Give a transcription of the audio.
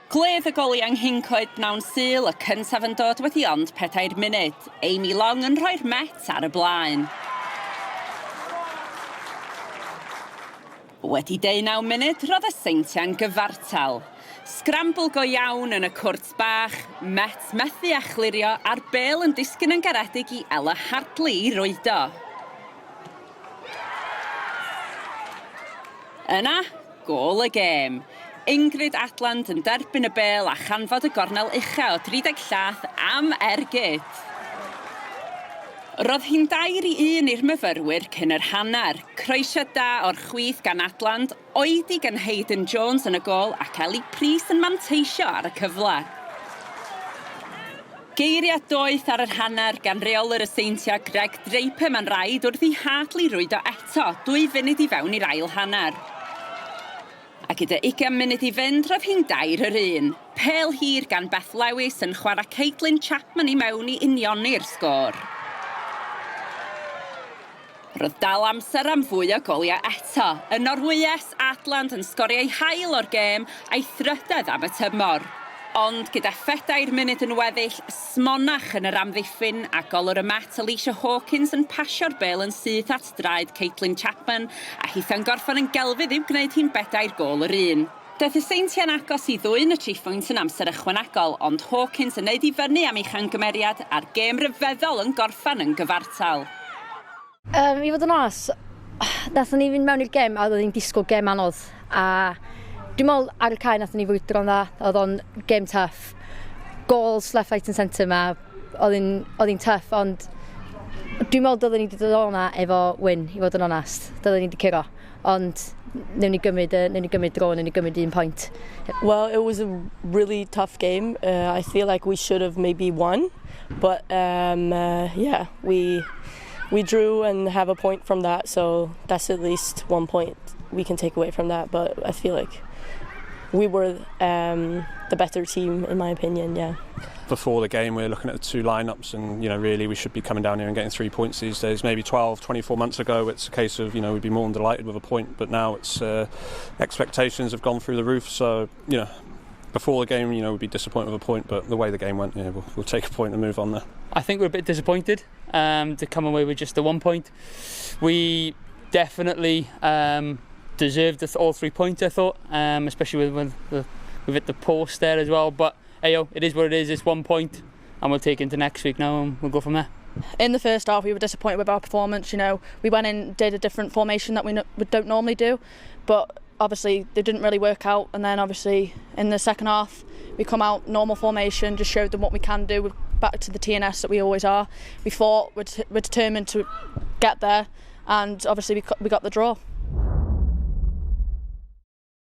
Gwledd y goliau yng Nghyncoed bnawn Sul, y cyntaf yn dod wedi ond pedair munud. Amy Long yn rhoi'r Met ar y blaen. Wedi deunaw munud, roedd y Seintiau'n gyfartal. Sgrambl go iawn yn y cwrt bach, Met methu â chlirio a'r bêl yn disgyn yn garedig i Ella Hartley i rwydo. Yna, gôl y gêm. Ingrid Atland yn derbyn y bêl a chanfod y gornel ucha o 30 llath am ergyd. Roedd hi'n 3-1 i'r myfyrwyr cyn yr hanner. Croesiad da o'r chwith gan Atland, oedi gan Hayden Jones yn y gôl ac Ellie Preece yn manteisio ar y cyfle. Geiriau doeth ar yr hanner gan reolwr y Seintiau Greg Draper mae'n rhaid wrth i Hartley rwydo eto, dwy funud i fewn i'r ail hanner. A gyda ugain munud i fynd roedd hi'n dair yr un. Pêl hir gan Beth Lewis yn chwarae Caitlin Chapman i mewn i unioni'r sgôr. Roedd dal amser am fwy o goliau eto. Y Norwyes, Aadland yn sgorio ei hail o'r gêm a'i thrydedd am y tymor. Ond gyda phedair munud yn weddill, smonach yn yr amddiffyn a golwr y Met Alicia Hawkins yn pasio'r bêl yn syth at draed Caitlin Chapman a hithau'n gorffen yn gelfydd i'w gwneud hi'n bedair gôl yr un. Daeth y Seintiau'n agos i ddwyn y triphwynt yn amser ychwanegol ond Hawkins yn neud i fyny am ei chamgymeriad a'r gêm ryfeddol yn gorffen yn gyfartal. Um, I fod yn onest, nathon ni fynd mewn i'r gem a oedd hi'n disgwyl gem anodd. A dwi'n meddwl ar y cae nathon ni frwydro'n dda, oedd o'n gem tough. Goals left, right and centre ma, oedd hi'n tough, ond dwi'n meddwl dylwn ni wedi dod o'na efo win, i fod yn onest. Dylwn ni wedi curo, ond newn ni gymryd, newn ni gymryd draw, newn ni gymryd un pwynt. Well, it was a really tough game. I feel like we should have maybe won, but yeah, we drew and have a point from that, so that's at least one point we can take away from that. But I feel like we were the better team, in my opinion, yeah. Before the game, we were looking at the two lineups, and really we should be coming down here and getting 3 points these days. Maybe 12, 24 months ago, it's a case of we'd be more than delighted with a point, but now it's expectations have gone through the roof. So before the game, we'd be disappointed with a point, but the way the game went, we'll take a point and move on there. I think we're a bit disappointed to come away with just the 1 point. We definitely deserved all 3 points, I thought, especially with it the post there as well. But hey, yo, it is what it is. It's 1 point, and we'll take it into next week now, and we'll go from there. In the first half, we were disappointed with our performance. We went in, did a different formation that we don't normally do, but obviously they didn't really work out. And then obviously in the second half, we come out normal formation, just showed them what we can do. We're back to the TNS that we always are. We fought, we're determined to get there, and obviously we got the draw.